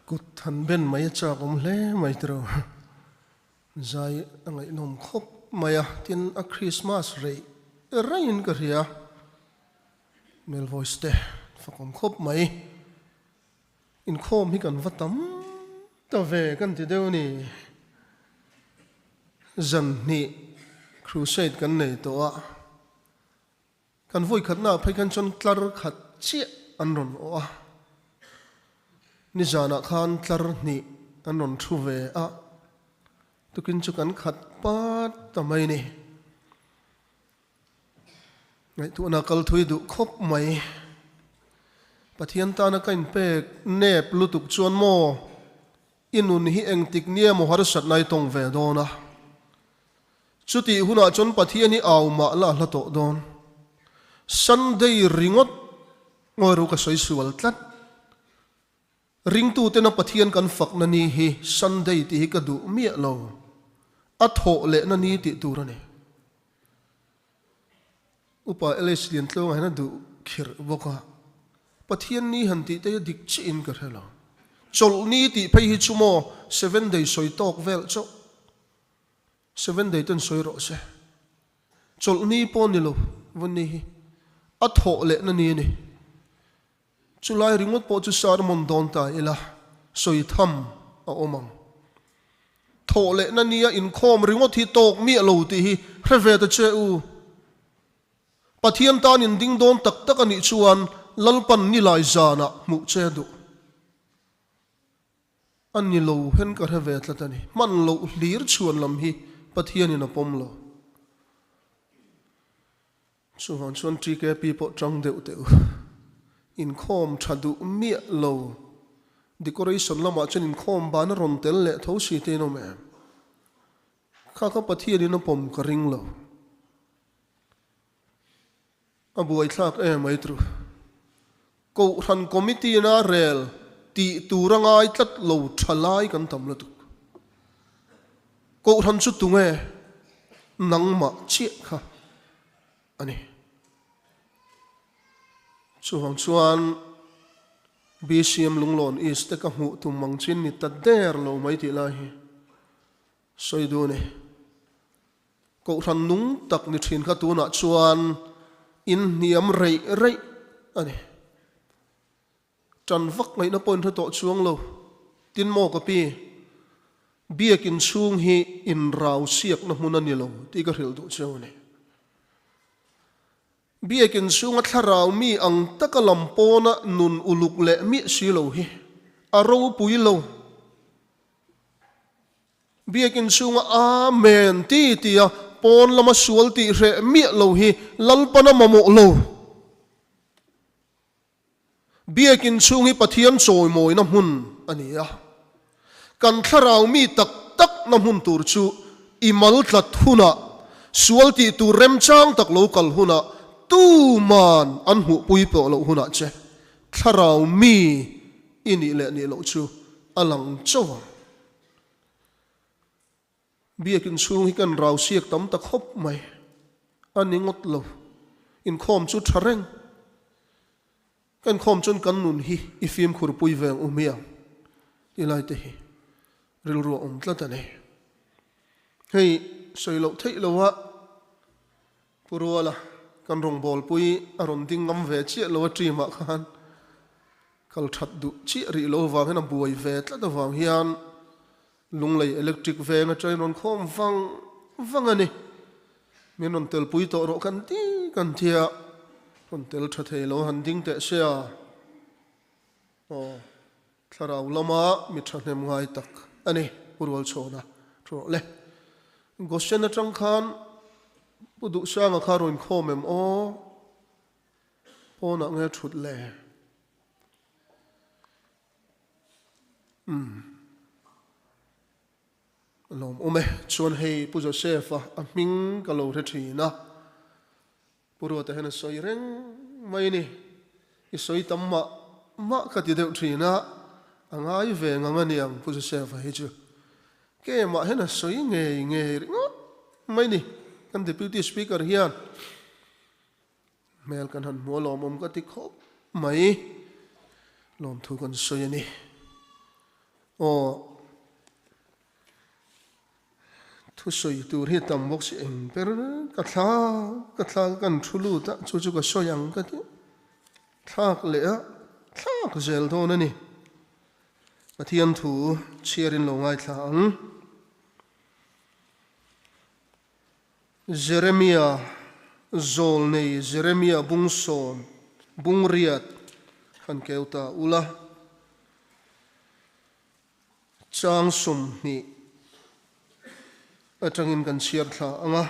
Kut han ben mai a chak awm hle mai tiro. Zai a ngaihnawm khawp mai a, tin a Christmas rei reiin ka hria. Male voice te fakawm khawp mai. Inkhawm hi kan va tam ta ve kan ti deuh ni. Zan hnih crusade kan nei tawh a. Kan vawi khatnaah phei khan chuan tlar khat chiah an rawn awh a, nizanah khan tlar hnih an rawn thu ve a, tukin chu kan khat pat ta mai ni. Ngaihtuahna kal thui duh khawp mai. Pathian tana ka inpek nep lutuk chuan maw i nun hi engtik nia maw harsatna i tawng ve dawn a. Chutih hunah chuan Pathian hi au mah la hla tawh dawn. Sunday ringawt ngawi ru ka sawi sual tlat. Ringtutena Pathian kan fakna ni hi Sunday tih hi ka duh miah lo. A thawh lehna ni tih tur a ni. Upa LH Liantlawngah hian a duh khirh bawk a. Pathian ni han tih te hi a dik chiahin ka hre lo. Chawlh ni tih phei hi chu maw seven day sawi tawk vel chauh. Seven day ten sawi rawh se. Chawlhni pawh ni lo Vawni hi a thawh leh na ni a ni. Chulai ringawt pawh chu sermon dawn ta ila sawi tham a awm ang. Thawh leh na nia inkhawm ringawt hi tawk miah lo tih hi hre ve ta che u. Pathian tan in ding dawn tak tak a nih chuan Lalpan nilai zanah hmuh che duh. A ni lo hen ka hre ve tlat a ni. Hman loh hlir chhuan lam hi Pathianin a pawm lo. Chuvang chuan TKP pawh tang deuh teh u. Inkhawm tha duh miah lo. Decoration lamah chuan inkhawm ban a rawn tel leh tho si te in awm em? Kha kha Pathianin a pawm ka ring lo. A buaithlak em ai tru. Kohhran committee na rel tih tur a ngai tlat lo tha lai kan tam lutuk. Kohhran chu tunge nangmah chiah kha a ni. Chuvang chuan BCM Lunglawn East te ka hmuh tum ang chin ni ta der lo mai tih lai hi sawi duh a ni. Kohhran nung tak ni thin kha tunah chuan in hniam reih reih a ni. Tan vak ngaihna pawh in hre tawh chuang lo. Tin maw ka pi, biakin chhung hi inrau siakna hmun a ni lo tih ka hrilh duh cheu a ni. Biakin chhunga thlarau mi ang taka lam pawna nun uluk leh miah si lo hi a ropui lo. Biakin chhunga Amen ti tia pawn lama sual tih hreh miah lo hi Lalpan a mamawh lo. Biakin chhung hi Pathian chawimawina hmun a ni a. Kan thlarau mi tak tak na hmun tur chu i mal tlat hunah, sual tih tur remchang tak lo kal hunah tuman an hmuhpui pawh loh hunah che thlarau mi i nih leh nih loh chu a lang chauh ang. Biakin chhung hi kan rau siak tam ta khawp mai. A ni ngawt lo. Inkhawm chu tha reng. Ka inkhawm chuan kan nun hi i fimkhur pui ve ang u hmiang ti lai te hi rilru a awm tlat a ni. Hei sawi loh theih lo a Pu Ruala kan rawngbawlpui a rawn ding ngam ve chiah lo a team ah khan kal that duh chiah rih lo avangin a buai ve tlat avang hian Lunglei electric veng atangin rawn khawm vang vang a ni. Min rawn telpui tawh rawh kan ti kan tia rawn tel tha thei lo han ding teh se a. Aw thlarau lama mi thahnem ngai tak a ni Pu Rualchhawna thu rawh le. Goshen atang khan Pu Duhsanga kha rawn khawm em aw? Pawnah nge thut le? Umm. Lawm awm e. Chuan hei Pu Joseph a a hming ka lo hre thin a. Pu Ruata hian a sawi reng mai a ni. I sawi tam mah mah ka ti deuh thin a, a ngai ve ngang a niang Pu Joseph a hi chu. Kemah hian a sawi ngei ngei ringawt mai a ni. Kan Deputy Speaker hian hmel kan han hmu a lawmawm ka ti khawp mai. Lawmthu kan sawi a ni. Aw, thusawi tur hi tam bawk si eng ber ka thlak ka thlak kan thu lut a, chu chu ka sawi ang ka ti. Thlak leh a, thlak zel dawn a ni. Pathian thu chhiarin lo ngaithla ang. Jeremia, Zawlnei Jeremia bung sawm, bung riat han keu ta ula, chang 20 atangin kan chhiar thla ang a,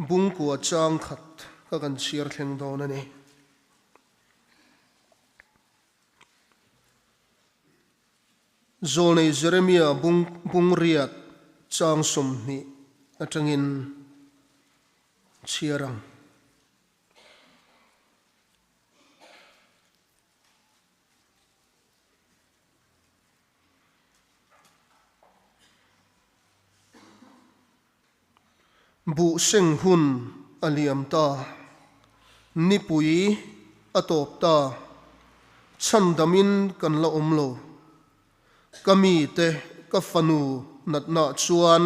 bung kua chang khat kha kan chhiar thleng dawn a ni. Zawlnei Jeremia bung bung riat chang 20 atangin chhiar ang. Buh seng hun a liam ta, nipui a tawp ta, chhandamin kan la awm lo. Ka mite ka fanu natna chuan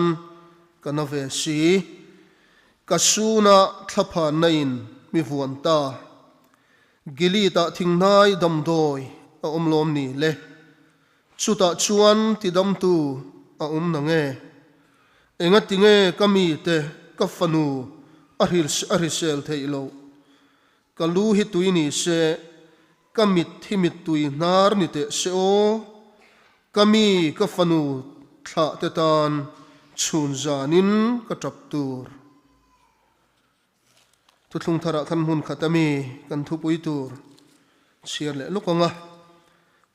ka na ve si. Ka suna thlaphanna in mi vuan ta. Gilead-ah thinghnai damdawi a awm lawm ni le? Chutah chuan tidamtu a awm na nge? Engatinge ka mite ka fanu a a hrisel theih loh? Ka lu hi tui ni se, ka mit hi mittui hnar ni teh se aw. Ka mi ka fanu thlah te tan chhun zanin ka tap tur. Thuthlung tharah khan hmun khat a mi kan thupui tur chhiar leh lawk ang a.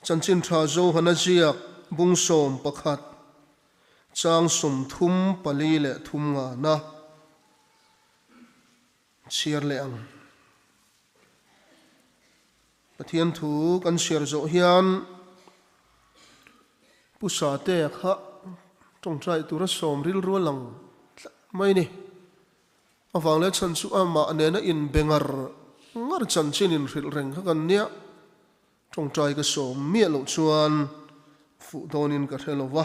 Chanchin tha Johana ziak bung 11 chang 34 leh thum ngana chhiar leh ang. Pathian thu kan chhiar zawh hian Pu Sate kha tawngtai tura sawm rilru a lang tlat mai ni. Avang leh chhan chu amah nena inbe ngar ngar chanchin inhrilh reng kha kan nia. Tawngtai ka sawm miah loh chuan fuh dawnin ka hre lo va.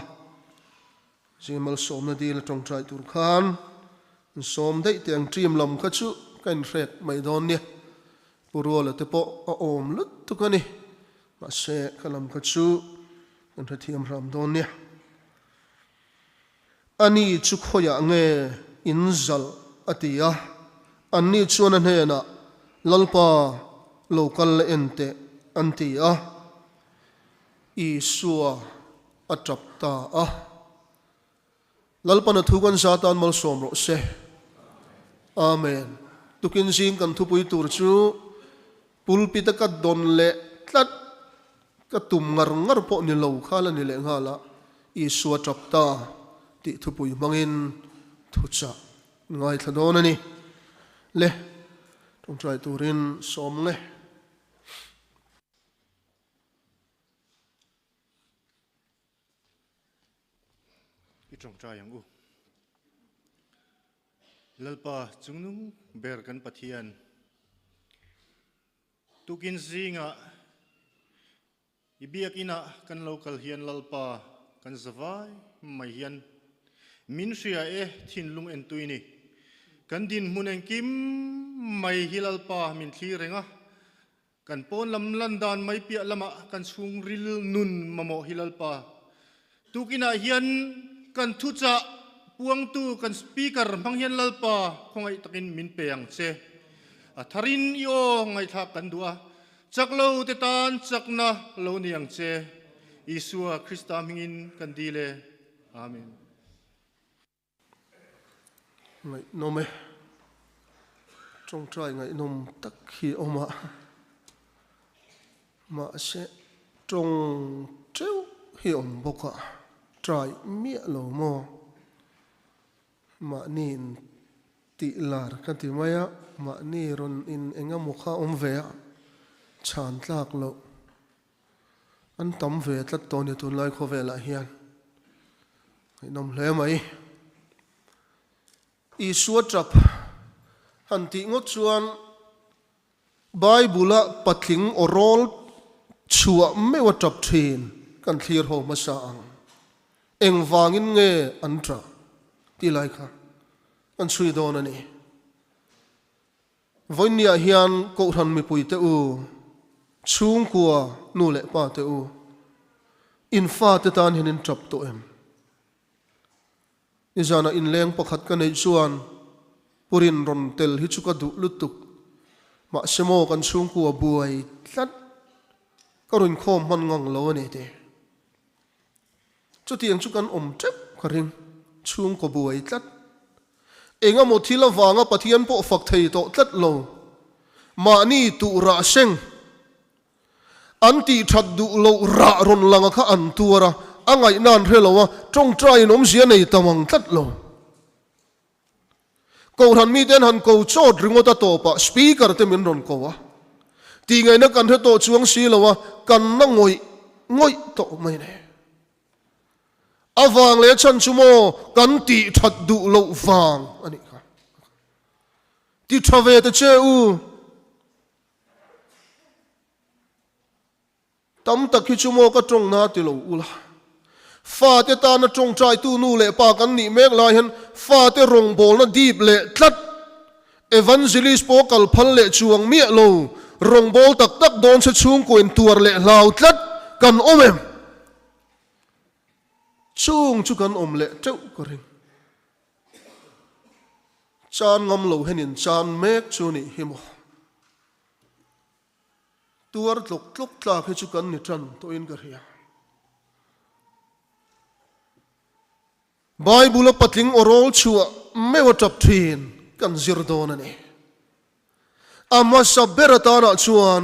Zing malsawmna dil a tawngtai tur khan in sawm daih teh ang team lam kha chu ka inhrek mai dawn nia. Pu Ruala te pawh a awm lutuk a ni. Mahse ka lam kha chu kan hrethiam hram dawn nia. Ani chu khawiah nge in zalh? a ti a. Anni chuan a hnenah, Lalpa, lo kal la en teh, an ti a. Isua a tap ta a. Lalpan a thu kan za tan malsawm rawh se. Amen. Tukin zing kan thupui tur chu pulpit a ka dawn leh tlat Ka tum ngar ngar pawh ni lo kha la ni leh nghal a, Isua tap ta tih thupui hmangin thuchah ngaithla dawn a ni. Le, tawngtai turin sawm nge. I tawngtai ang u. Lalpa chungnung ber kan Pathian. Tukin zingah i biakinah kan lo kal hian Lalpa kan zavai mai hian min hria e thinlung entui ni. Kan dinhmun engkim mai hi Lalpa min thlir reng a, kan pawn lam lan dan mai piah lamah kan chhungril nun mamawh hi Lalpa Tukinah hian kan thuchah puangtu kan speaker hmang hian Lalpa khawngaih takin min pe ang che. A tharin i aw ngaihthlak kan duh a, chak lo te tan chakna lo ni ang che. Isua Krista hmingin kan dil e. Amen. Ngaihnawm e. Tawngtai ngaihnawm tak hi a awm a. Mahse tawng teuh hi a awm bawk a, trai miah lo maw? Mahni in tih lar ka ti mai a, mahni rawn in eng emaw kha a awm ve a, chhan tlak loh. An tam ve tlat tawh a ni tunlai khawvelah hian. Ngaihnawm hle mai. Isua tap han tih ngawt chuan Bible-a patling aw rawl chhuah meuh a tap thin. kan thlir ho hmasa ang. Engvangin nge an ṭah tih lai kha kan chhui dawn a ni. Vawiinniah hian Kohhran mipuite u, chhungkua nu leh pa te u, in fate tan hian in ṭap tawh em? Nizanah inleng pakhat ka neih chuan Purin rawn tel hi chu ka duh lutuk. Mahse maw kan chhungkua buai tlat ka rawn khawm hman ngang lo a ni ti. Chutiang chu kan awm teuh ka ring, chhungkaw buai tlat. Engemaw thil avanga Pathian pawh fak thei tawh tlat lo. Mahni tuh rah seng. An tih that duh loh rah rawn langa kha an tuar a, a ngaihna an hre lo a, tawngtaiin awmzia nei tam ang tlat lo. Kohhran mite an han ko chawt ringawt a tawpah speaker te min rawn ko a, tih ngaihna kan hre tawh chuang si lo a, kan na ngawih ngawih tawh mai nei. A vang leh chhan chu maw kan tih that duh loh vang a nih kha. Ti tha ve ta che u. Tam tak hi chu maw ka tawng na ti lo ula. Fate tana tawngtaitu nu leh pa kan nih mek lai hian fate rawngbawlna dip leh tlat, evangelist pawh kal phal leh chuang miah lo, rawngbâwl tak tak dawn che chhungkaw intuar leh hlau tlat kan awm em? Chung chu kan awm leh teuh ka ring. Chan ngam lo hian in chan mek chu nih hi maw. Tuar tlawk tlawk tlak hi chu kan ni tan tawhin ka hria. Bible a patling aw rawl chhuah meuh a tap thin kan zir dawn a ni. A hmasa ber atanah chuan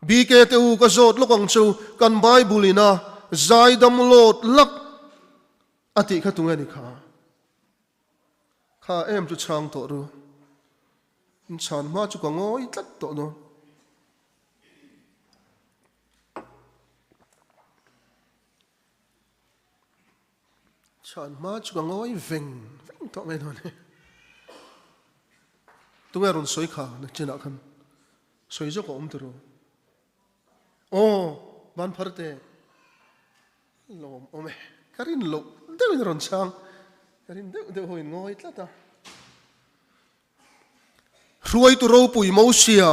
BK te u ka zawt lawk ang chu kan Bible ina zaidam lawt lak a tih kha tunge ni kha? Kha em chu chhang tawh ru. In chhan hma chu ka ngawi tlat tawh dawn. Chhan hma chu ka ngawi veng veng tawh mai dawn e. Tunge rawn sawi kha nachinah khan sawi zawk a awm turu. Aw, van phar te. Lawm awm e. Ka rin loh deuhin a rawn chhang. Ka rin deuh deuh ho in ngawi tlat a. Hruaitu ropui Mosia,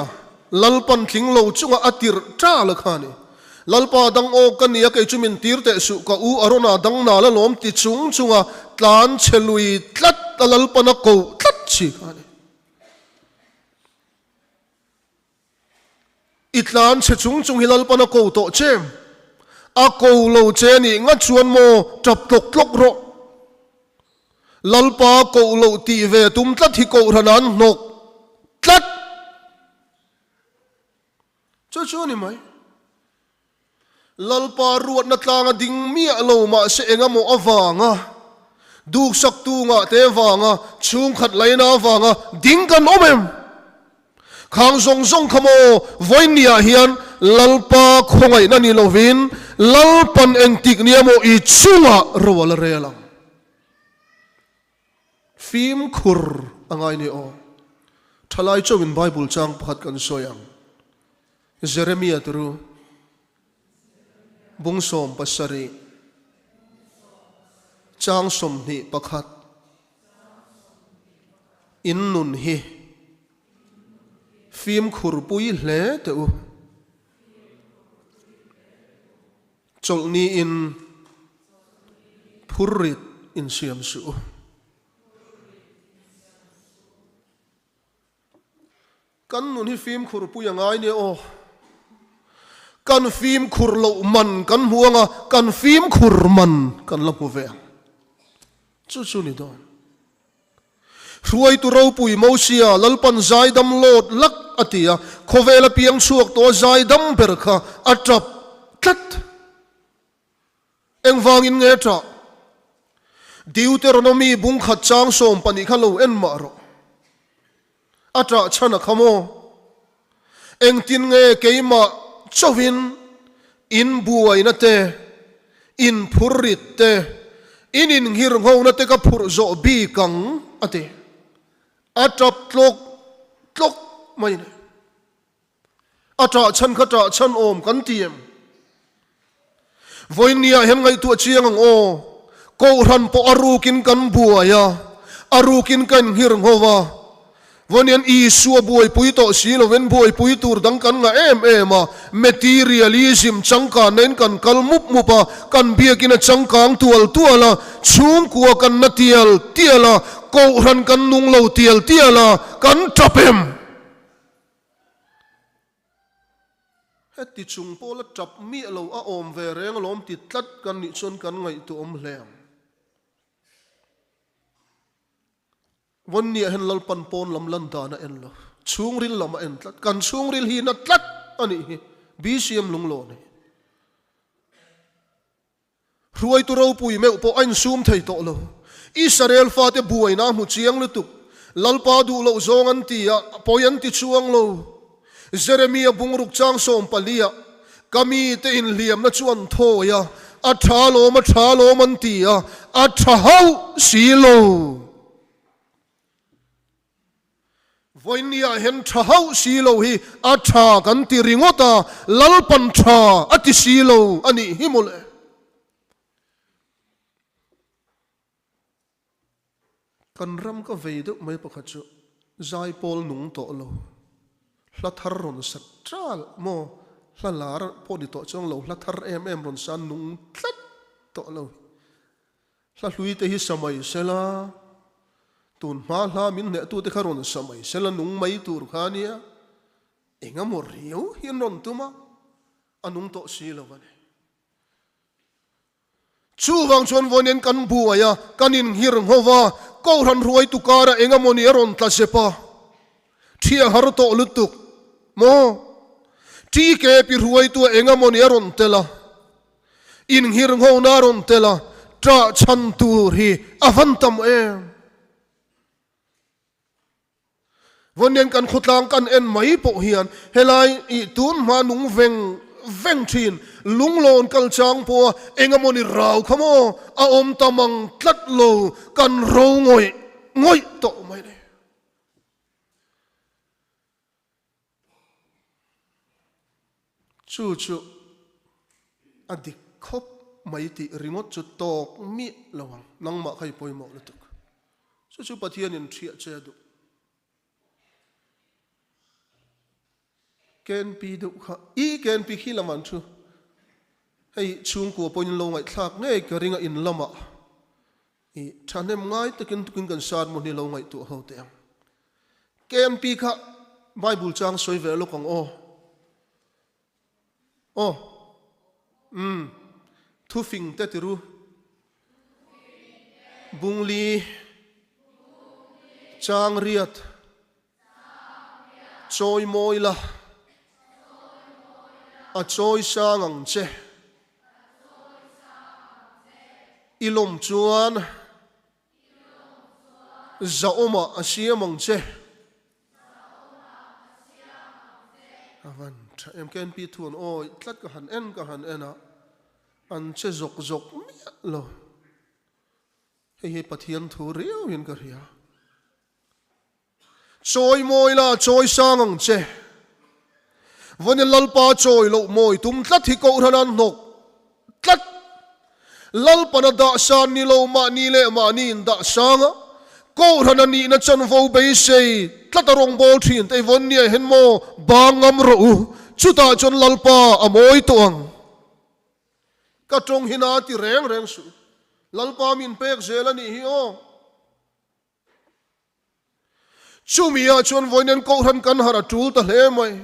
Lalpan tling lo chunga a tirh tal a kha a ni. Lalpa dang awk ka nia kei chu min tir teh suh ka u Arona dang nal a lawm ti chung chunga tlan chhe lui tlat a Lalpan a koh tlat chi kha a ni. I tlan chhe chung chung hi Lalpan a ko tawh che. A ko lo che nih ngat chuan maw tap tlawk tlawk rawh. Lalpa koh loh tih ve tum tlat hi kohhran an hnawk tlat. Chu chu a ni mai. Lalpa ruatna tlanga ding miah lo mahse engemaw avanga, duksaktu ngahte vanga, chhungkhat laina avanga ding kan awm em? Khang zawng zawng kha maw vawiinniah hian Lalpa khawngaihna ni lovin Lalpan engtik nia maw i chungah ro a la rel ang. Fimkhur a ngai ni aw. Thalai chauhin Bible chang pakhat kan sawi ang. Jeremia turu bung 17 chang 21 in nun hi fimkhur pui hle teh u. Chawlhni in phurrit insiam suh u. Kan nun hi fimkhur pui a ngai nia aw. Kan fimkhur loh man kan hmu ang a, kan fimkhur man kan la hmu ve ang. Chu chu ni dawn. Hruaitu ropui Mosia, Lalpan zaidam lawt lak a ti a, khawvela piang chhuak tawh a zaidam ber kha a tap tlat. Engvangin nge ṭah? Deuteronomy bung khat chang 12 kha lo en mah rawh. A ṭah chhan a kha maw? Engtin nge keimah chauhin in buaina te, in phurrit te, in inghirnghona te ka phurh zawh bik ang? a ti. A ṭap tlawk tlawk mai a ni. A ṭah chhan kha ṭah chhan awm kan ti em? Vawinia hian ngaihtuah chiang ang aw. Kohhran pawh a rukin kan buai a, a rukin ka inghir ngho a. Vawiin Isua buaipui tawh si lovin buaipui tur dang kan ngah em em a, materialism changkanna in kan kal mup mup a, kan biakin a changkang tual tual a, chhungkua kan na tial tial a, kohhran kan nung lo tial tial a, kan tap em? Heti chung pawh la tap miah lo a awm ve reng alawm ti tlat kan nih chuan kan ngaihtuahawm hle ang. Vawnniah hian Lalpan pawn lam lan dan a en lo, chhungril lam a en tlat. Kan chhungril hi na tlat a nih hi, BCM lunglawn hi. Hruaitu ropui meuh pawh a insum thei tawh lo. Israel fate buaina a hmu chiang lutuk. Lalpa duh loh zawng an ti a, pawi an ti chuang lo. Jeremia bungruk chang sawmpalia ka mite inhliamna chu an thawi a, a tha lawm, a tha lawm an ti a, a tha hauh si lo. Vawinia hian tha hauh si lo hi a tha kan ti ringawt a, Lalpan tha a ti si lo a nih hi mawle. Kan ram ka vei deuh mai pakhat chu zaipawl nung tawh lo, hla thar rawn sa ṭal maw, hla lar pawh ni tawh chuang lo, hla thar em em rawn sa nung tlat tawh lo. Hla hlui te hi sa mai sela, tun hma hla min hnehtute kha rawn sa mai sela nung mai tur kha a nia, engemaw riau hi an rawn tum a, a nung tawh si lo a ni. Chuvang chuan vawiin kan buai a, kan inghir ngho va, Kohhran hruaitu karah eng emaw ni a rawn tla zep a, ṭhia har tawh lutuk maw? TKP hruaitua eng emaw ni a rawn tel a, inghir nghona a rawn tel a, ṭah chhan tur hi a van tam em? Vawiin kan khawtlang kan en mai pawh hian helai i tun hma nung veng veng thin lunglawn kal chang pawha engemawni rau kha maw a awm ta mang tlat lo kan ro ngawih ngawih tawh mai le. Chu chu a dik khawp mai tih ringawt chu tawk miah lo ang, nangmah kha i pawimawh lutuk. Chu chu Pathianin hriah che a duh. KNP deuh kha, i KNP khi lam an thu. Hei chhungkua pawhin lo ngaihthlak ngei ka ring a in lamah i thahnem ngai takin tukin kan sermon hi lo ngaihtuah ho teh ang. KNP kha Bible chang sawi ve lawk ang aw. Aw. Umm. Thufing te tiru. Bungli. Chang riat. Chawi mawi la. A chawi sang ang che. I lawm chuan. Zahawmah a siam ang che. A van tha em KNP thu an awi tlat ka han en ka han en a, an che zawk zawk miah lo. Hei hi Pathian thu riau in ka hria. Chawi mawi la, chawi sang ang che. Vawni Lalpa chawi loh mawi tum tlat hi Kohhran an hnawk tlat. Lalpan a dah san ni lo mahni leh mahni in dah sang a, Kohhran a nihna chanvo beisei tlat a rawngbâwl ṭhin te Vawnnia hian maw bang ngam rawh u, chutah chuan Lalpa a mawi tawh ang. Ka ṭawng hi na ti reng reng suh. Lalpa min pek zel a nih hi aw. Chumi ah chuan vawiin Kohhran kan harh a tul ta hle mai.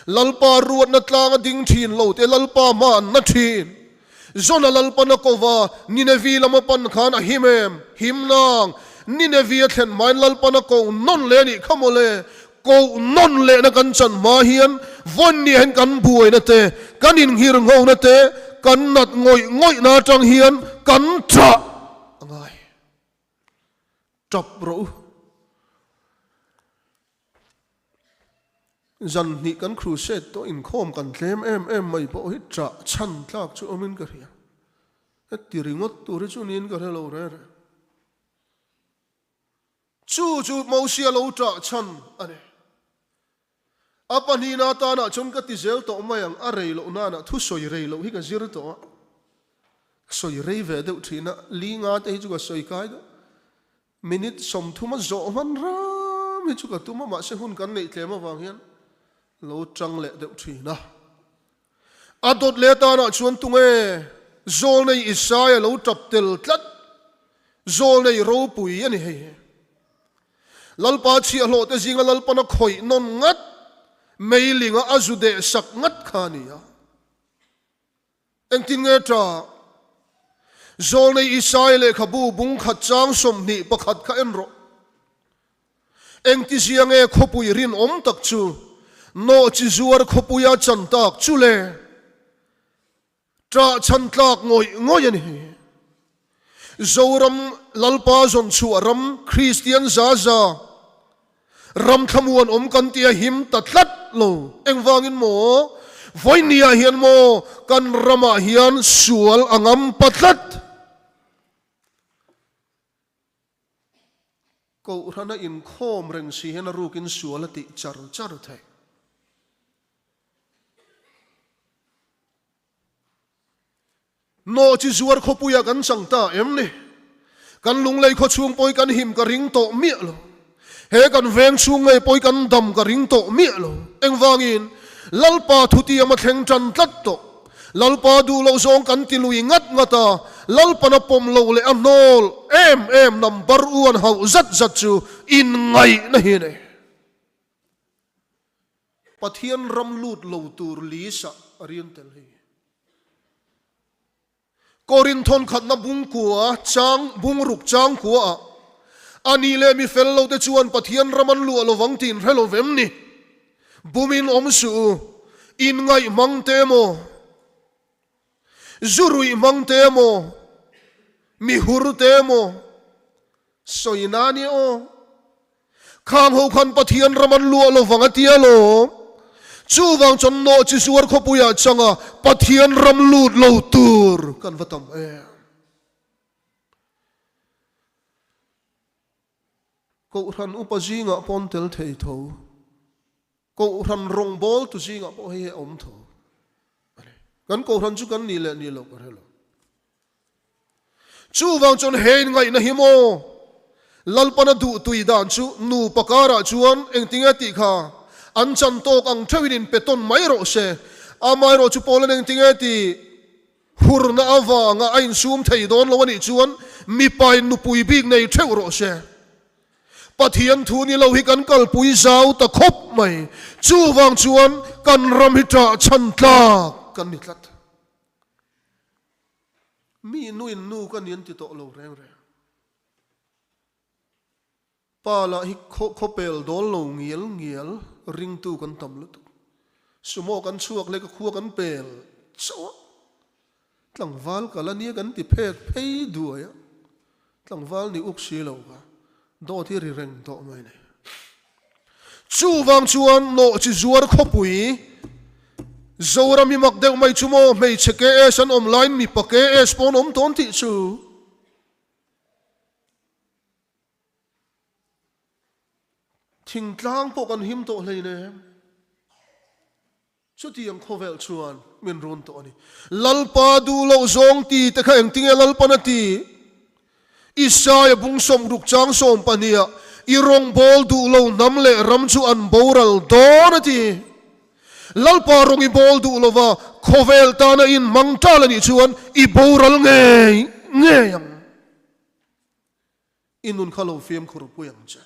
Lalpa ruatna tlang a ding thin lo te Lalpa hma an na thin. Jona Lalpan a ko va, Ninevi lam a pan khan a him em? Him nang. Ninevi a thlen hmain Lalpan a ko nawn leh a nih kha mawle. Koh nawn lehna kan chan hma hian vawiin hian kan buaina te, kan inghirnghona te, kan nat ngawih ngawihna atang hian kan ṭah a ngai. Ṭap rawh u. Zan hnih kan crusade tawh inkhawm kan tlem em em mai pawh hi ṭah chhan tlak chu awmin ka hria. Heti ringawt tur hi chu niin ka hre lo reng reng. Chu chu Mosia lo ṭah chhan a ni. A pahnihna atanah chuan ka ti zel tawh mai ang, a rei loh nana thu sawi rei loh hi ka zir tawh a, ka sawi rei ve deuh thin a, li nga te hi chu ka sawi kai deuh, minute 30 a zawh hman ram hi chu ka tum a, mahse hun kan neih tlem avang hian lo tang leh deuh thin a. A dawt leh atanah chuan tunge Zawlnei Isaia lo tap tel tlat, Zawlnei ropui a ni hei. Lalpa chhiahhlawh te zinga Lalpana khawih nawn ngat, meilinga a zu deh sak ngat kha a ni a. Engtin nge ṭah? Zawlnei Isaia lehkhabu bung khat chang 21 kha en rawh. Engtizia nge khawpui rinawm tak chu nawhchi zuar khawpuia chan tak chu le? Ṭah chhan tlak ngawih ngawih a ni. Zoram Lalpa zawn chhuah ram Kristian za za ram thlamuan awm kan tia him ta tlat lo. Engvangin maw? Vawinia hian maw kan ramah hian sual a ngam pa tlat. Kohhrana inkhawm reng si hian a rukin sual a tih char char theih. Nawhchi zuar khawpuiah kan chang ta em ni? Kan lunglei khaw chhung pawhin kan him ka ring tawh miah lo. He kan veng chhung ngei pawhin kan dam ka ring tawh miah lo. Engvangin? Lalpa thutiam a thleng tan tlat tawh. Lalpa duh loh zawng kan ti lui ngat ngat a, Lalpan a pawm loh leh a hnawl em em number u an hauh zat zat chu inngaihna hi a nei. Pathian ram lut lo tur lisa a rian tel hei. Korinthon khatna bungkua chang bungruk changkua ah a nih leh mi fel lo te chuan Pathian ram an luah lovang tih in hre lo vem ni? Bumin awm suh u, inngaih hmang te emaw, zu ruih hmang te emaw, mi hur te emaw, sawi na nia aw. Khang ho khan Pathian ram an luah lovang a tia lawm. Chuvang chuan nawhchi zuar khawpuiah changa Pathian ram lut lo tur kan va tam em. Kohhran upa zingah pawn tel thei tho. Kohhran rawngbawltu zingah pawh hei hi a awm tho a ni. Kan kohhran chu kan nih leh nih loh ka hre lo. Chuvang chuan he inngaihna hi maw Lalpana duh tui dan chu nupa karah chuan engtinge tih kha an chan tawk ang theuhin inpe tawn mai rawh se. Amaherawh chu Paulan engtinge tih Hurna avanga a insum thei dawn lo a nih chuan mipain nupui bik nei theuh rawh se. Pathian thu ni lo hi kan kalpui zau ta khawp mai. Chuvang chuan kan ram hi ṭah chhan tlak kan ni tlat. Mi nuin nu ka ni an ti tawh lo reng reng. Pa lah hi khawpel dawl lo ngial ngial ringtu kan tam lutuk. Sumo kan chhuak leh ka khua kan pel chauh a, tlangval kal a nia kan ti phek phei duai a, tlangval ni uk si lo kha dawt hi ri reng tawh mai ni. Chuvang chuan nawhchi zuar khawpui Zoram hi mak deuh mai chu maw hmeichhe KS an awm laiin mipa KS pawh an awm tawn tih chu. Thingtlang pawh kan him tawh hleinem. Chutiang khawvel chuan min run tawh a ni. Lalpa duh loh zawng ti te kha engtinge Lalpan a ti? Isaia bung 60 chang 12 ah i rawngbâwl duh lo hnam leh ram chu an boral dawn a ti. Lalpa rawng i bawl duh lova khawvel tana in hmang ṭal a nih chuan i boral ngei ngei ang. I nun kha lo fimkhur pui ang che.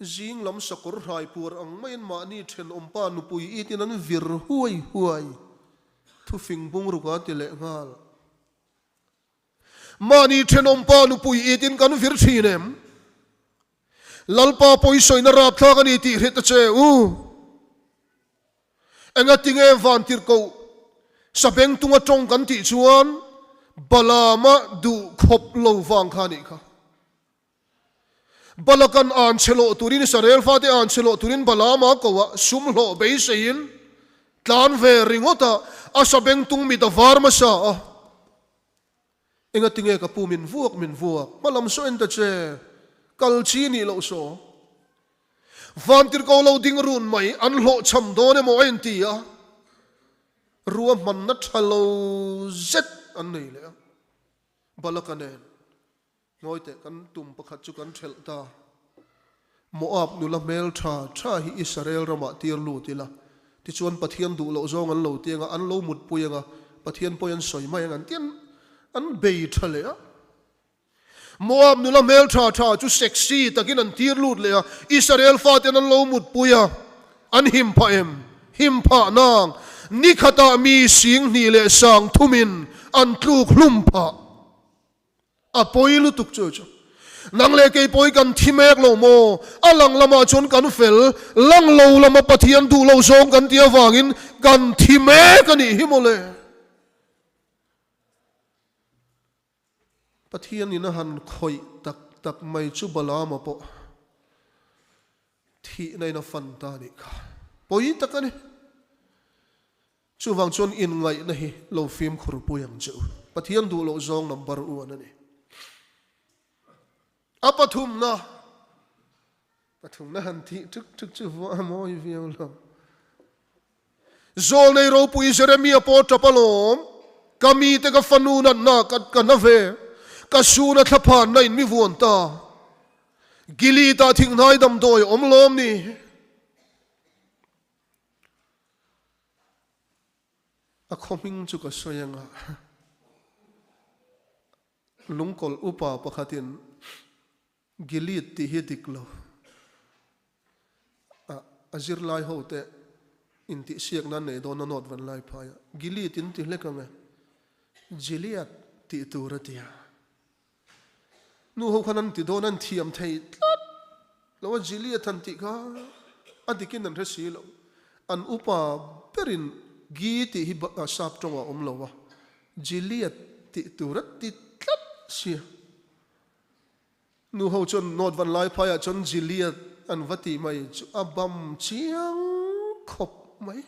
Zing lam sakawr hrai puar ang maiin mahni thenawmpa nupui itin an vir huai huai. Thufing bungruk a ti leh nghal. Mahni thenawmpa nupui itin kan vir thin em? Lalpa pawisawina rapthlak a ni tih hre ta che u. Engatinge vantirhkoh sabengtung atawng kan tih chuan Balaama duh khawp lo vang kha a nih kha. Balakan an chhe lawh turin Israel fate an chhe lawh turin Balaama ko ah sum hlawh beiseiin tlan ve ringawt a, a sabengtung mit a var hmasa a. Engatinge ka pu min vuak min vuak, hma lam saw en ta che, kal chi nih loh saw. Vantirhkoh lo ding run mai an hlawhchham dawn emaw a inti a, ruahmanna tha lo zet an nei leh a. Balaka nen ngawi teh kan tum pakhat chu kan thelh ta. Moab nula hmel tha tha hi Israel ramah tir lut ila, tichuan Pathian duh loh zawng an lo ti anga, an lo mutpui anga, Pathian pawi an sawi mai ang an ti an bei tha leh a. Moab nula hmel tha tha chu sexy takin an tir lut leh a, Israel faten an lo mutpui a, an him phah em? Him phah nang, ni khatah mi sing hnih leh sang thumin an tluk hlum phah. A pawi lutuk chu chu. Nang leh kei pawi kan thi mek lo maw? A lang lamah chuan kan fel, lang lo lama Pathian duh lo zawng kan tih avangin kan thi mek a nih hi mawle. Pathianin a han khawih tak tak mai chu Balaama pawh thihna in a fan ta a nih kha. Pawi tak a ni. Chuvang chuan inngaihna hi lo fimkhur pui ang che u. Pathian duh loh zawng number one a ni. A pathumna, pathumna han thih tuk tuk chu vuah a mawi viau lo. Zawlnei ropui Jeremia pawh tap alawm, Ka mite ka fanu natna ka ka na ve, ka suna thlaphanna in mi vuan ta. Gilead-ah thinghnai damdawi a awm lawm ni? A khaw hming chu ka sawi anga lungkawlh upa pakhatin Gilead tih hi dik lo. A zirlai ho te intihsiak nan nei dawn a note van lai phai a. Gilead in ti hlek ang e. Gilead tih tur a ti a. Nu ho khan an ti dawn an thiam thei tlat lo a Gilead han tih kha a dikin an hre si lo. An upa berin Gi tih hi sap tawngah a awm lo a. Gilead tih tur a ti tlat sia. Nu ho chuan North Van Lai phaiah chuan Gilead an va tih mai chu a bam chiang khawp mai.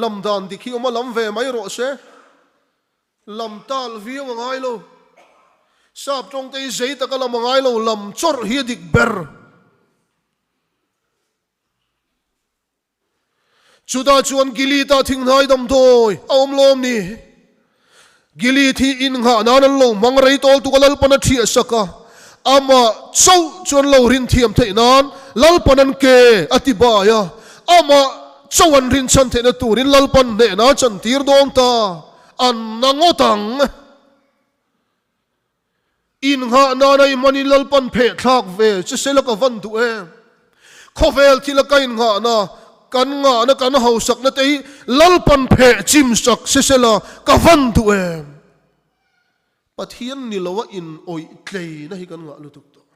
Lam dan dik hi awm a, lam ve mai rawh se. Lam tal viau a ngai lo. Sap tawngte hi zei taka lam a ngai lo, lam chawrh hi a dik ber. Chutah chuan Gilead-ah thinghnai damdawi a awm lawm ni? Gilead hi innghah nan an lo hmang rei tawl tuk a, Lalpan a thiah sak a, amah chauh chu an lo rin thiam theih nan Lalpan an ke a ti bai a, amah chauh an rin chhan theihna turin Lalpan hnehna a chantir dawn ta, an na ngawt ang. Innghah nana i hmanin Lalpan pheh thlak ve che sela ka van duh em? Khawvel thila ka innghahna, kan ngahna, kan hausakna te hi Lalpan pheh chim sak che sela ka van duh em? Pathian ni loa in awih tleina hi kan ngah lutuk tawh.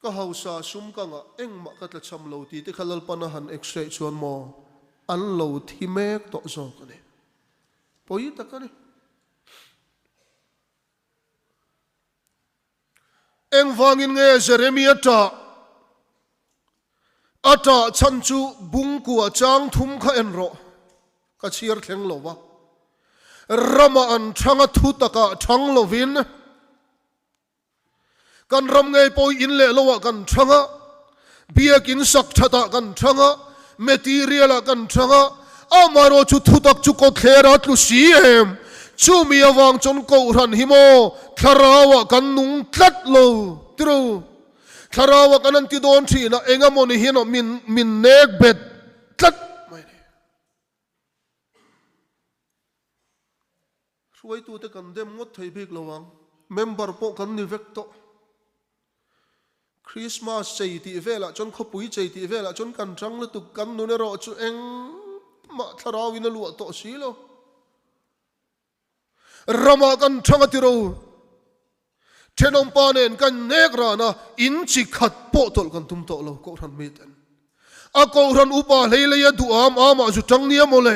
Ka hausa sum ka ngah engmah ka tla cham lo tih te kha Lalpan a han x-ray chuan maw an lo thi mek tawh zawk a ni. Pawi tak a ni. Engvangin nge Jeremia ṭah? A ṭah chhan chu bungkua chang thum kha en rawh. Ka chhiar thleng lo va. Ramah an ṭhang a thu takah ṭhang lovin. Kan ram ngei pawh hi in leh lo ah kan thang a, biakin sak that ah kan thang a, material ah kan thang a, amaherawh chu thutak chu kawtthler a tlu si em? Chumi avang chuan Kohhran hi maw thlarau ah kan nung tlat lo tiro? Thlarau ah kan han ti dawn thin a, engamawni hian min min nek bet tlat mai a ni. Hruaitute kan dem ngawt thei bik lo ang, member pawh kan ni vek tawh. Christmas chei tih velah chuan khawpui chei tih velah chuan kan chang lutuk, kan nun erawh chu engmah thlarau in a luah tawh si lo. Ramah kan thang a ti ro, thenawmpa nen kan nek ran a, in chi khat pawh tawlh kan tum tawh lo, Kohhran miten. A Kohhran upa hlei lei a duh am amah zu tang nia mawle.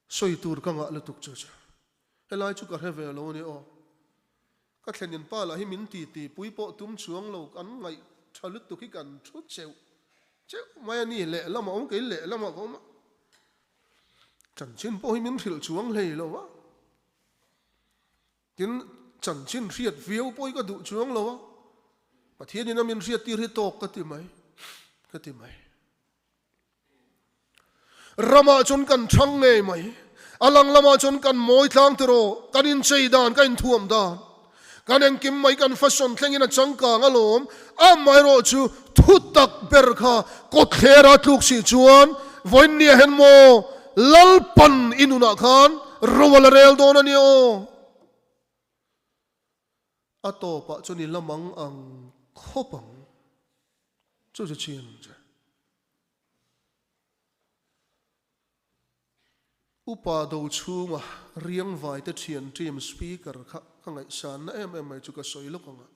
Sawi tur ka ngah lutuk chu chu. Helai chu ka hre ve lo a ni aw. Ka thlenin pa lah hi min ti ti pui pawh tum chuang lo kan ngaih tha lutuk hi kan thu cheuh cheuh mai a ni lehlam a awm kei lehlam ah ka awm a. Chanchin pawh hi min hrilh chuang hlei lo a. Tin. Chanchin hriat viau pawh hi ka duh chuang lo a, Pathianin a min hriattir hi tawk ka ti mai, ka ti mai. Ramah chuan kan thang ngei mai. A lang lamah chuan kan mawi tlang tiraw, kan inchei dan, ka inthuam dan, kan engkim mai kan fashion thlengin a changkang alawm. Amaherawh chu thu tak ber kha kawtthlera tluk si chuan vawiinniah hian maw Lalpan i nunah khan ro a la rel dawn a nia aw. A tawpah chuan i la mang ang khawp ang. Chu chu chiang ang che. Upa do chhunga riangvai te thian team speaker kha ka ngaihsanna em em mai chu ka sawi lawk ang a.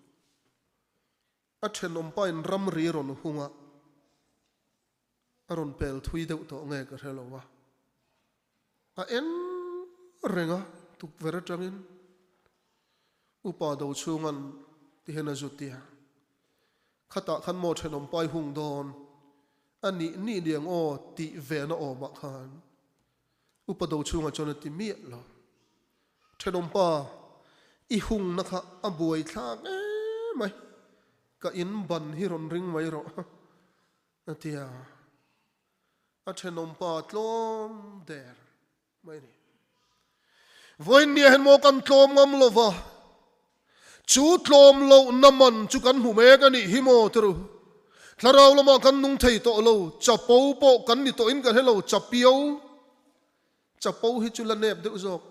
A thenawmpa in ramri rawn hung a, a rawn pel thui deuh tawh nge ka hre lo a. A en reng a, tukverh atangin Upa do chhunga'n ti hian a zut tia. Khatah khan maw thenawm pai hung dawn a nih nih liang aw tih vena awmah khan Upa do chhungah chuan a ti miah lo. Thenawm pa, i hungna kha a buai thlak em mai, ka in ban hi rawn ring mai rawh a ti a. A thenawm pa tlawm der mai ni. Vawiinniah hian maw kan tlawm ngam lo va, chu tlawm lohna man chu kan hmu mek a nih hi maw ti ru. Thlarau lamah kan nung thei tawh lo, chapo pawh kan ni tawhin kan hre lo, chapio, chapo hi chu la nep deuh zawk,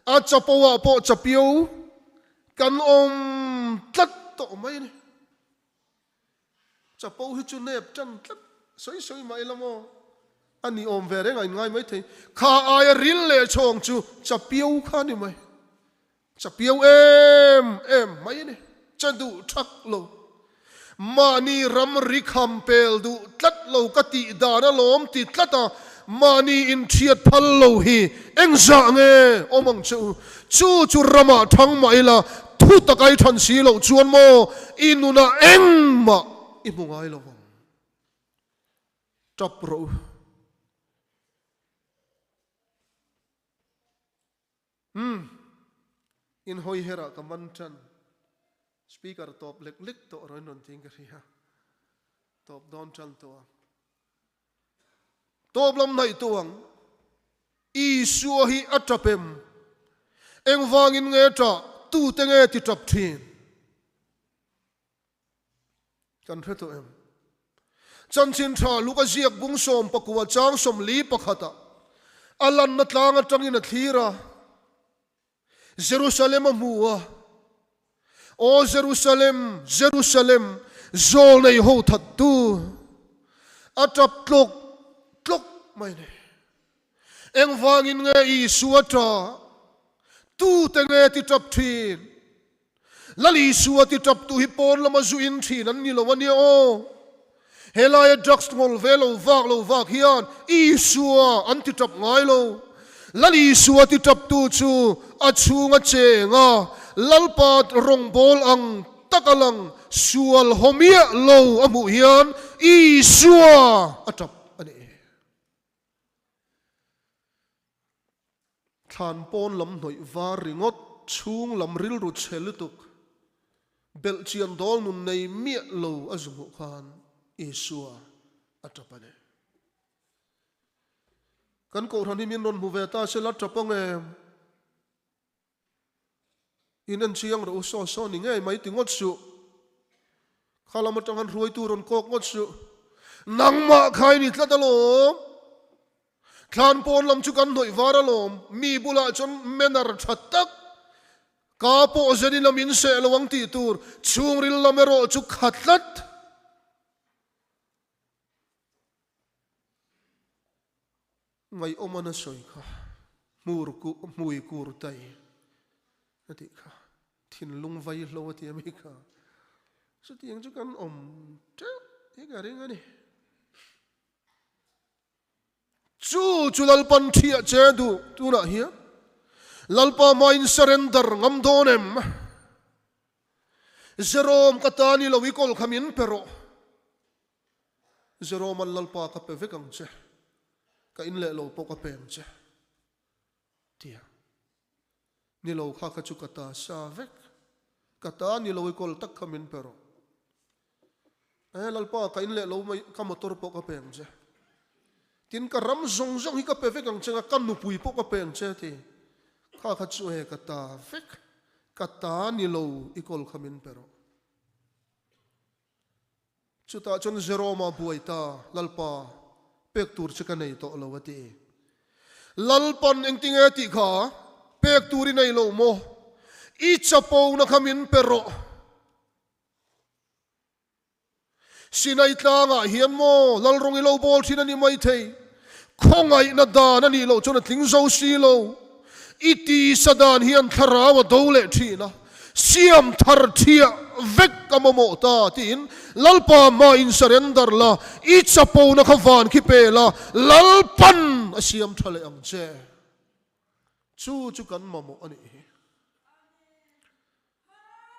a chapo ah pawh chapio kan awm tlat tawh mai a ni. Chapo hi chu nep tan tlat sawi sawi mah ila maw? A ni awm ve reng a inngai mai thei. Kha aia ril leh chhawng chu chapio kha a ni mai. Chapio em em mai a ni. Che duh thak lo. Mahni ramri kham pel duh tlat lo ka tih dan alawm ti tlat a, mahni inthiat phal lo hi engzah nge awm ang che u? Chu chu ramah thang mah ila thu tak ai than si loh chuan maw i nunah engmah i hmu ngai lo vang. Tap rawh u. Umm. In hawi herah ka man tan. Speaker tawp lek lek tawh rawn rawn tiin ka hria. Tawp dawn tan tawh ang. Tawp lam hnaih tawh ang. Isua hi a tap em? Engvangin nge tah? Tute nge ti tap thin? Kan hre tawh em? Chanchin tha Luka ziak bung 19 chang 41 ah a lanna tlang atangin a thlir a. Jerusalem a hmu a, Aw Jerusalem, Jerusalem, zawl nei ho thattu, a tap tlawk tlawk mai ni. Engvangin nge Isua tah? Tute nge ti tap thin? Lal Isua ti taptu hi pawn lama zu in thin an ni lo a nia aw. Helaia drugs ngawl ve lo vak lo vak hian Isua an ti tap ngai lo. Lal Isua ti taptu chu a chhunga cheng a, Lalpa rawngbâwl ang taka lang sual haw miah lo a hmuh hian Isua a tap a ni. Thlan pawn lam hnawih var ringawt chhung lam rilru chhe lutuk belh chian dawl nun nei miah lo a zu hmuh khan Isua a tap a ni. Kan kohhran hi min rawn hmu ve ta se la tap ang em? In en chiang rawh u, saw saw ni ngei mai ti ngawt suh. Kha lam atang han hruaitu rawn kawk ngawt suh. Nangmah kha i ni tlat alawm. Thlan pawn lam chu kan hnawih var alawm. Mi bulah chuan manner tha tak, ka pawh zenin a min seh lo ang tih tur, chhungril lam erawh chu kha tlat. Ngaihawm a na sawi kha hmur ku hmui kur tai a tih kha thinlung vai hlo a ti a mi kha chutiang chu kan awm teuh hi ka ring a ni. Chu chu Lalpan thiah che duh tunah hian Lalpa hmain surrender ngam dawn em? Jerome ka ta ni lo i kawl kha min pe rawh. Jeroman Lalpa ka pe vek ang che, ka in leh lo pawh ka pe ang che, tia. Ni lo kha kha chu ka ta sa vek. Ka ta ni lo i kawl tak kha min pe rawh. E Lalpa, ka in leh lo mai, ka motor pawh ka pe ang che. Tin, ka ram zawng zawng hi ka pe vek ang che nga, ka nupui pawh ka pe ang che a ti. Kha kha chu e ka ta vek, ka ta ni lo i kawl kha min pe rawh. Chutah chuan Jerome-a buai ta, Lalpa, pek tur che ka nei tawh lo a ti. Lalpan engtinge tih kha pek tur i nei lo maw? I chapona kha min pe rawh. Sinai tlangah hian maw Lalrawng i lo bawl thin a ni maithei. Khawngaihna dan a nih loh chuan a tling zo si lo. I tisa dan hian thlarau a do leh thin a, siam thar thiah vek a mamawh ta tiin Lalpa hma in surrender la, i chapona kha van khi pe la, Lalpan a siam tha leh ang che. Chu chu kan mamawh a nih hi.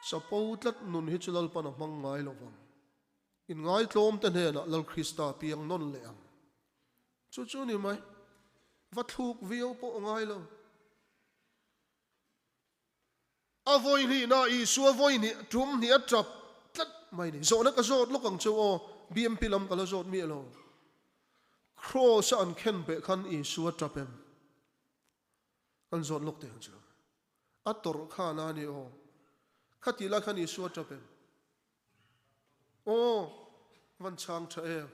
Chapo tlat nun hi chu Lalpan a hmang ngai lo vang. Inngaitlawm te hnenah Lal Krista piang nawn leh ang. Chu chu ni mai. Va thluk viau pawh a ngai lo. A vawi hnihna Isua vawi hnih tum hnih a tap tlat mai ni. Zawhna ka zawt lawk ang cheu aw, BMP lam ka la zawt miah lo. Kraws a an khen beh khan Isua tap em? Kan zawt lawk teh ang chu. A tawrh khan a ni aw. Khatih lai khan Isua tap em? Aw, van chhang tha em.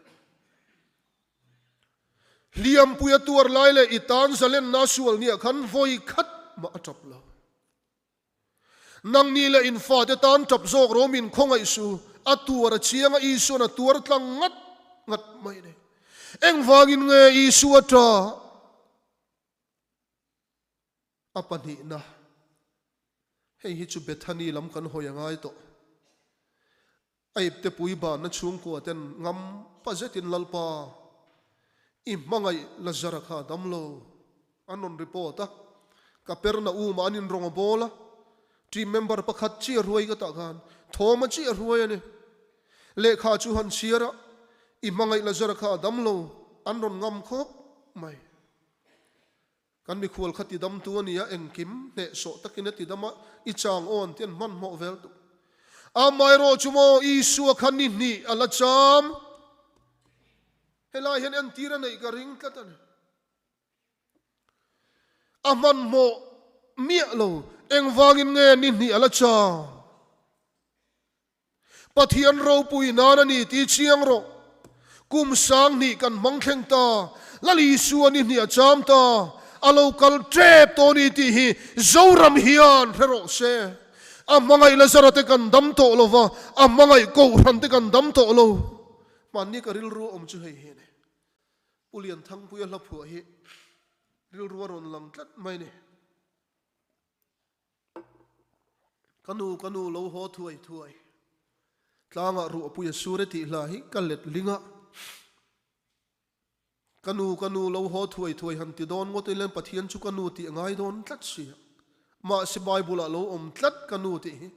Hliampui a tuar lai leh i tan zalenna a sual nia khan vawi khat mah a tap lo. Nangni leh in fate tan tap zawk rawh min khawngaih su, a tuar a chiang a Isuan a tuar tlang ngat ngat mai a ni. Engvangin nge Isua tah? A pahnihna, hei hi chu Bethany lam kan hawi a ngai tawh. A ipte pui banna chhungkua ten ngam pa zetin Lalpa, i hmangaih Lazara kha a dam lo. An rawn report a, Kapernaum-ah an inrawng a bawl a, team member pakhat chi a hruai ka tah khan Thawma chi a hruai a ni. Lehkha chu han chhiar a, i hmangaih Lazara kha a dam lo, an rawn ngam khawp mai. Kan mikhual kha tidamtu a ni a, engkim hnehsawh takin a tidam a, i chang aw an ti an hmanhmawh vel tuk. Amaherawh chu maw Isua kha ni hnih a la cham. Helai hian entir a neih ka ring tlat a ni. A hmanhmawh miah lo, engvangin nge ni hnih a la cham? Pathian ropui nan a ni ti chiang rawh. Kum 2000 kan hmang thleng ta, Lal Isua ni hnih a cham ta, a lo kal tep tawh a ni tih hi Zoram hian hre rawh se. A hmangaih Lazara te kan dam tawh lo va, a hmangaih Kohhran te kan dam tawh lo. Hmanni ka rilru a awm chu hei hi a ni. Pu Lianthangpuia hla phuah hi rilru a rawn lang tlat mai a ni. Ka nu, ka nu lo haw thuai thuai. Tlangah ruahpui a sur e tih hla hi ka let ling a. Ka nu, ka nu lo haw thuai thuai han ti dawn ngawt ila Pathian chu ka nu tih a ngai dawn tlat si a. Mahse Bible ah lo awm tlat ka nu tih hi.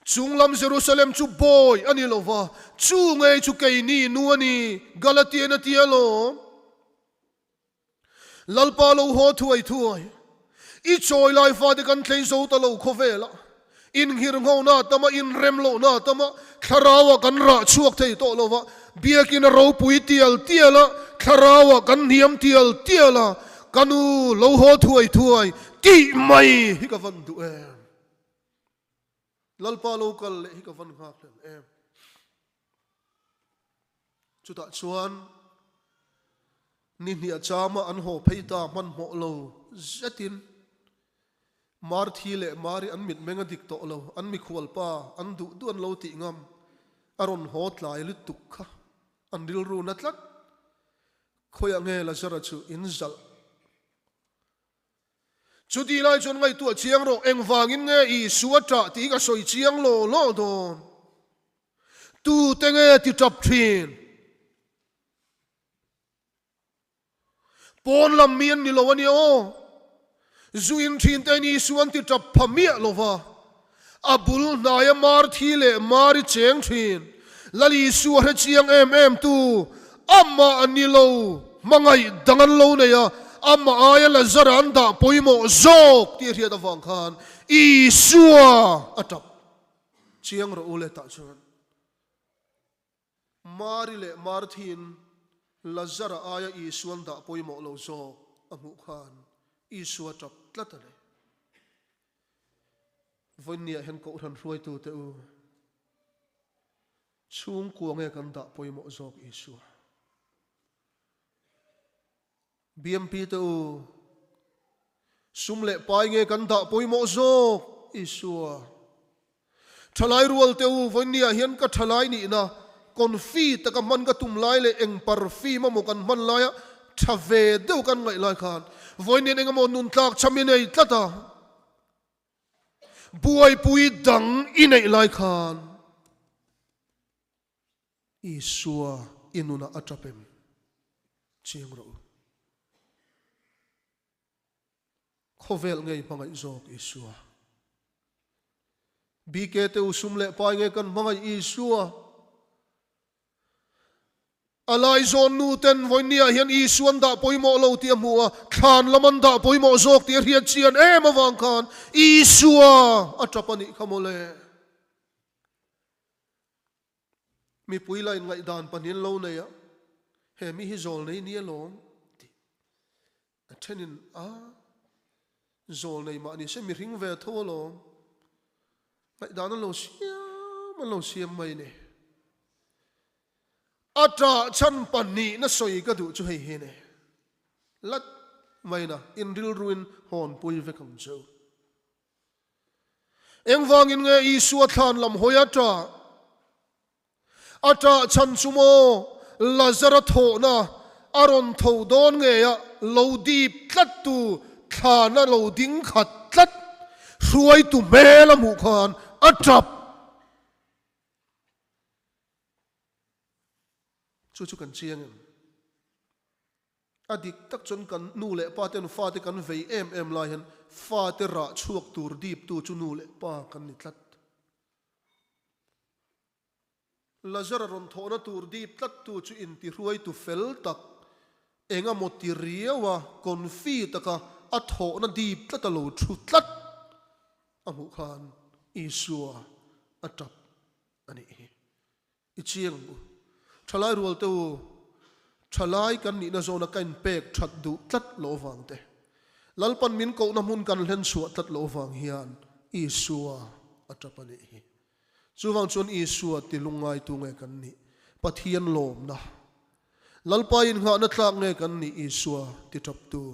Chunglam Jerusalem chu bawi a ni lova, chu ngei chu keini nu a ni, Galatian a ti alawm. Lalpa lo haw thuai thuai. I chawi lai fate kan tlei zo ta lo khawvela. Inghirnghona a tam a, inremlohna a tam a, thlarauah kan rah chhuak thei tawh lo va, biakin a ropui tial tial a, thlarauah kan hniam tial tial a, ka nu lo haw thuai thuai tih mai hi ka van duh em? Lalpa lo kal leh hi ka van nghak hlel em? Chutah chuan ni hniah chama an haw phei ta hmanhmawh lo zetin Marthi leh Mari an mitmeng a dik tawh lo, an mikhual pa an duh duh an lo tih ngam a rawn haw tlai lutuk kha an rilru na tlat. Khawiah nge Lazara chu in zalh? Chuti lai chuan ngaihtuah chiang rawh, engvangin nge Isua ṭah tih ka sawi chiang law law dawn? Tute nge ti ṭap ṭhin? Pawn lam mi an ni lo a nia aw. Zu in ṭhin te in Isua an ti ṭap pha miah lo va. A bul hnaia Marthi leh Mari cheng thin, Lal Isua hre chiang em em tu, amah a ni lo, hmangaih dang an lo nei a, amah aia Lazara an dah pawimawh zawk tih a hriat avang khan Isua a tap. Chiang rawh u le tah chuan Mari leh Marthi'n Lazara aia Isua'n dah pawimawh lo zawk a hmuh khan Isua tap tlat a ni. Vawiinniah hian Kohhran hruaitute u, chhungkua nge kan dah pawimawh zawk Isua? BMP te u, sum leh pai nge kan dah pawimawh zawk Isua? Thalai rual te u, vawiinniah hian ka thalai nihna confi taka hman ka tum lai leh eng perfume emaw kan hman laia tha ve deuh kan ngaih lai khan vawiinnian eng emaw nun tlak cham i nei tlat a, buaipui dang i neih lai khan Isua i nunah a tap em? Chiang rawh u. Khawvel ngei hmangaih zawk Isua. BK te u sum leh pai nge kan hmangaih Isua. A laizawn nu ten vawinia hian Isua an dah pawimawh lo tih a hmu a, thlan lam an dah pawimawh zawk tih a hriat chian em avang khan Isua a tap a nih kha mawle. Mipui la inngaihdan pahnih an lo nei a, he mi hi zawl nei ni alawm tih a thenin a, zawl nei mah ni se mihring ve tho alawm, ngaihdan an lo siam an lo siam mai ni. A ṭah chhan pahnihna sawi ka duh chu hei hi ni, lat maina inrilruin hawnpui vek ang che u. Engvangin nge Isua thlan lam hawi a ṭah? A ṭah chhan chu maw Lazara thawhna a rawn tho dawn ngei a, lo dip tlattu thlana lo ding khat tlat hruaitu hmel a hmuh khan a ṭap. Chu chu kan chiang em? A dik tak chuan kan nu leh pa ten fate kan vei em em lai hian fate rah chhuak tur diptu chu nu leh pa kan ni tlat. Lazara rawn thawhna tur dip tlattu chu intihruaitu fel tak, eng emaw ti riaua confi taka a thawhna dip tlata lo thu tlat a hmuh khan Isua a tap a nih hi. I chiang ang u. Thalai rual te u, thalai kan nihna zawna ka inpek that duh tlat loh avang te, Lalpan min kohna hmun kan hlen chhuah tlat loh avang hian Isua a tap a nih hi. Chuvang chuan Isua ti lungngaitu nge kan nih? Pathian lawmna. Lalpa innghahna tlak nge kan nih Isua ti taptu?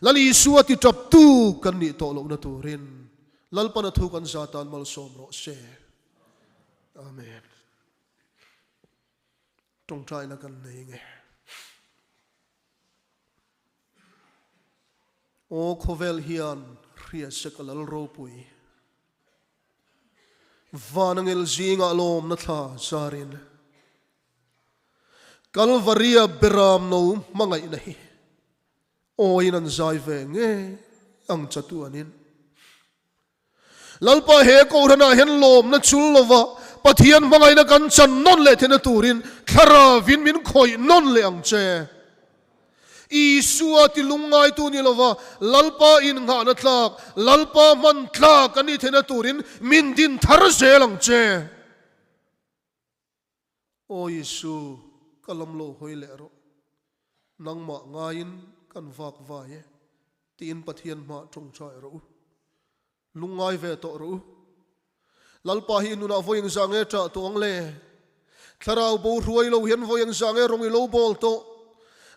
Lal Isua ti taptu kan nih tawh lohna turin Lalpan a thu kan za tan malsawm rawh se. Amen. Tawngtaina kan nei nge. Aw khawvel hian hria se ka lal ropui. Vanangel zingah lawmna thla zarin. Kalvaria beram no hmangaihna hi awiin an zai ve nge ang chatuanin. Lalpa he Kohhranah hian lawmna chul lova Pathian hmangaihna kan chan nawn leh theihna turin Thlarauin min khawih nawn leh ang che. Isua ti lungngaitu ni lova Lalpa innghahna tlak, Lalpa hman tlak a nih theihna turin min din thar zel ang che. Aw Isu, ka lam lo hawi leh rawh. Nangmah ngaiin kan vak vai e, tiin Pathian hmah tawngtai rawh u. Lungngai ve tawh rawh u. Lalpa hi i nunah vawi engzah nge ṭah tawh ang le? Thlarau bo hruai lo hian vawi engzah nge rawng i lo bawl tawh?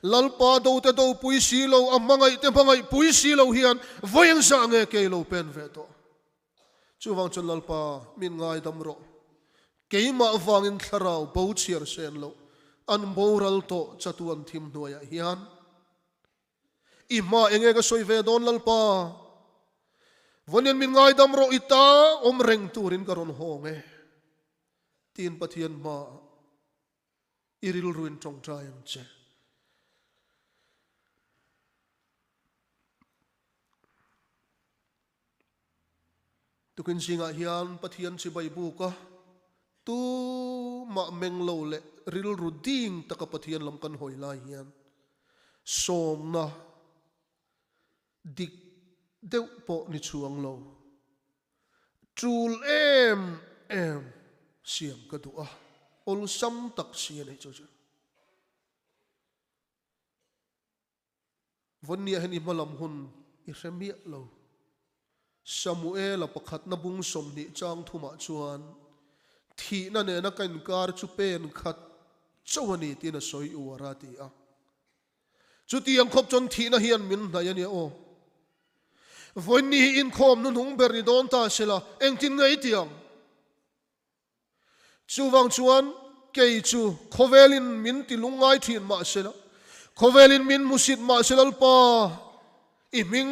Lalpa do te do pui si lo, a hmangaih te hmangaih pui si lo hian vawi engzah nge kei lo pen ve tawh? Chuvang chuan Lalpa, min ngaidam rawh. Keimah vangin thlarau bo chhiar sen loh an boral tawh chatuan thim hnuaiah hian. I hma enge ka sawi ve dawn Lalpa? Vawnian min ngaidam rawh i ta awm reng turin ka rawn hawng e, tiin Pathian hmaah i rilruin tawngtai ang che. Tukin zingah hian Pathian chibai buka tumah meng lo leh rilru ding taka Pathian lam kan hawi lai hian sawmna dik deuh pawh ni chhuang lo. Tul em em siam ka duh a, awlsam tak si a ni chu chu. Vawnniah hian i hmalam hun i hre miah lo. Samuela pakhatna bung 20 chang thumah chuan thihna nena ka inkar chu pen khat chauh a ni tiin a sawi uar a ti a. Chutiang khawp chuan thihna hian min hnaih a nia aw. Vawiinni hi inkhawm hnuhnung ber ni dawn ta sela engtin nge i ti ang? Chuvang chuan kei chu khawvelin min ti lungngai thin mahsela, khawvelin min hmusit mahse Lalpa, i hming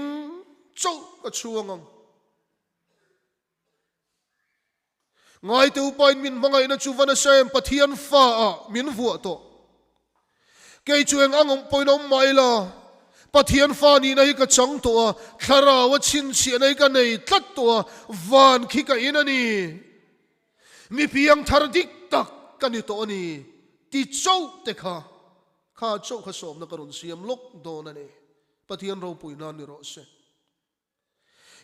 chauh ka chhuang ang. Ngaite upain min hmangaihna chu va nasa em Pathian fa ah min vuah tawh. Kei chu eng ang awm pawhin awm mah ila, Pathian fa nihna hi ka chang tawh a, thlarau a chhinchhiahna hi ka nei tlat tawh a, van khi ka in a ni. Mi piangthar dik tak ka ni tawh a ni ti chauh te kha, kha chauh kha sawmna ka rawn siam lawk dawn a ni. Pathian ropui nan ni rawh se.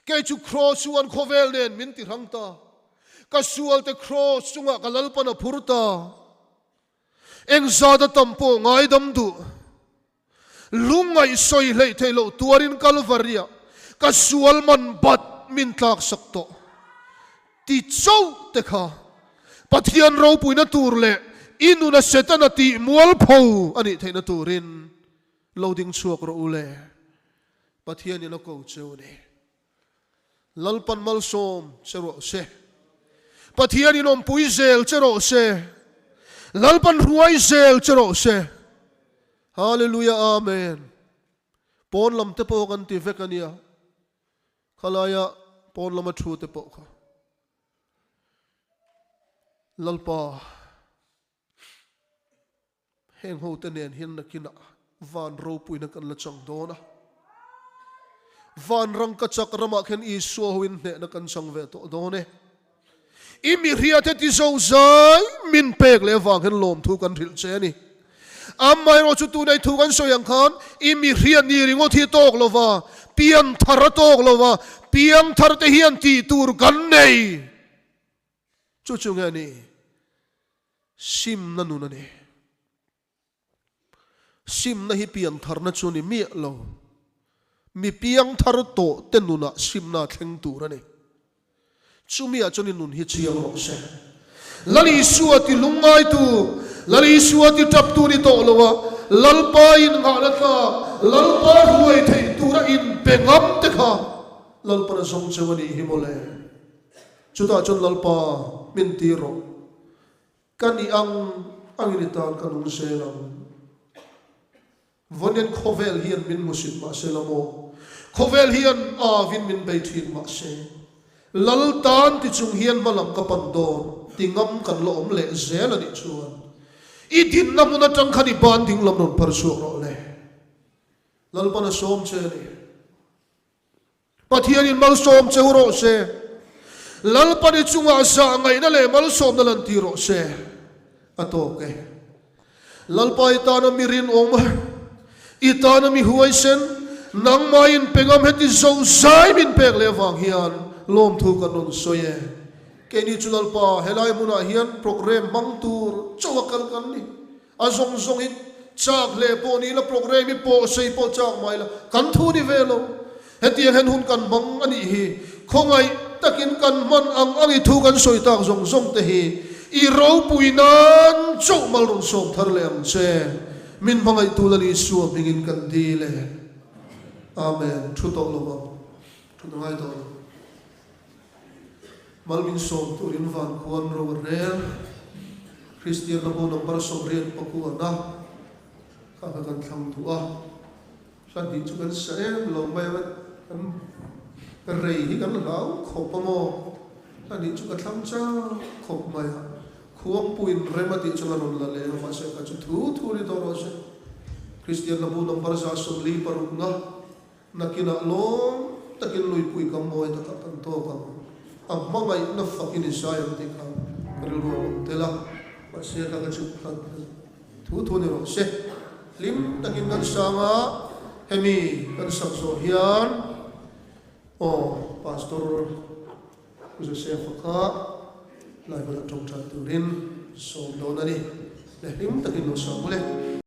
Kei chu Kraws chuan khawvel nen min ti hrang ta. Ka sualte Kraws chungah ka Lalpan a phur ta. Eng zat a tam pawh ngaidam duh. Lungngaih sawi hleih theih loh tuarin Kalvaria ka sual man bat min tlaksak tawh. Ti chauh te kha Pathian ropuina tur leh i nuna Setana tih mualpho a nih theihna turin lo ding chhuak rawh u le. Pathianin a ko cheu a ni. Lalpan malsawm che rawh se. Pathianin awmpui zel che rawh se. Lalpan hruai zel che rawh se. Hallelujah Amen. Pawn lam te pawh kan ti vek a nia. Khalaia pawn lama thu te pawh kha. Lalpa. Heng hote nen hian nakinah van ropuina kan la chang dawn a. Van rangkachak ramah khian Isua hoin hnehna kan chang ve tawh dawn e. I mihriate ti zo zai min pek leh avang hian lawmthu kan hrilh che a ni. Amaherawh chu tunei thu kan sawi ang khan i mihriat ni ringawt hi tawk lo va, pian thar a tawk lo va, piang thar te hian tih tur kan nei. Chu chu nge ni? Simna nun a ni. Simna hi piantharna chu ni miah lo. Mi piangthar tawh te nunah simna a thleng tur a ni. Chumi ah chuan i nun hi chiang rawh se. Lal Isua ti lungngaitu, Lal Isua ti taptu ni tawh lo a, Lalpa innghahna tlak, Lalpa hruai theih tura inpe ngam te kha Lalpan a zawng cheu a nih hi mawle. Chutah chuan Lalpa min tir rawh. Ka nih ang angin i tan ka nung zel ang. Vawiin khawvel hian min hmusit mah se la maw? Khawvel hian avin min bei thin mah se, Lal tan ti chung hian hmalam ka pan dawn ti ngam kan la awm leh zel a nih chuan i dinna hmun atang khan i ban ding lam rawn phar chhuak rawh le. Lalpan a sawm che a ni. Pathianin malsawm che u rawh se. Lalpan i chungah zah ngaihna leh malsawmna lan ti rawh se. A tawk e. Lalpa i tana mi rinawm, i tana mi huaisen, nangmah in pengam heti zo zai min pek leh avang hian lawmthu kan rawn sawi e. Keini chu Lalpa helai hmunah hian programme hmang tur chauh a kal kan ni. A zawng zawng hi chak hle pawh ni ila, programme hi pawh sei pawh chak mah ila, kan thu ni ve lo. Hetiang hian hun kan hmang a nih hi. Khawngaih takin kan hman ang ang i thu kan sawi tak zawng zawng te hi i ropui nan chauh mal rawn sawm thar leh ang che. Min hmangaihtu Lal Isua hmingin kan dil e. Amen. Thu tawh lo ang. Thu na ngai tawh lo. Mal min sawm turin van khuan ro a rel. Kristian lamho number 84 na kha kha kan thlang duh a. Hla hnih chu kan sa em lo mai a, kan rei hi kan hlau khawp a maw. Hla hnih chu ka thlang chak khawp mai a. Khuangpuiin rem a tih chuan a rawn la leh a, mahse kha chu thu thu ni tawh rawh se. Kristian lamho number 156 na. Nakinah lawm takin luipui kam mawi takah kan tawk ang. A hmangaihna fakin i zai ang tih kha ka rilru a awm tel a, mahse ka ka chhuk hlat thu thu ni rawh se. Hlim takin kan sang a, hemi kan sak zawh hian aw Pastor Joseph-a kha. Lai hmunah tawngtai turin sawm dawn a ni. Le hlim takin lo sawm u le.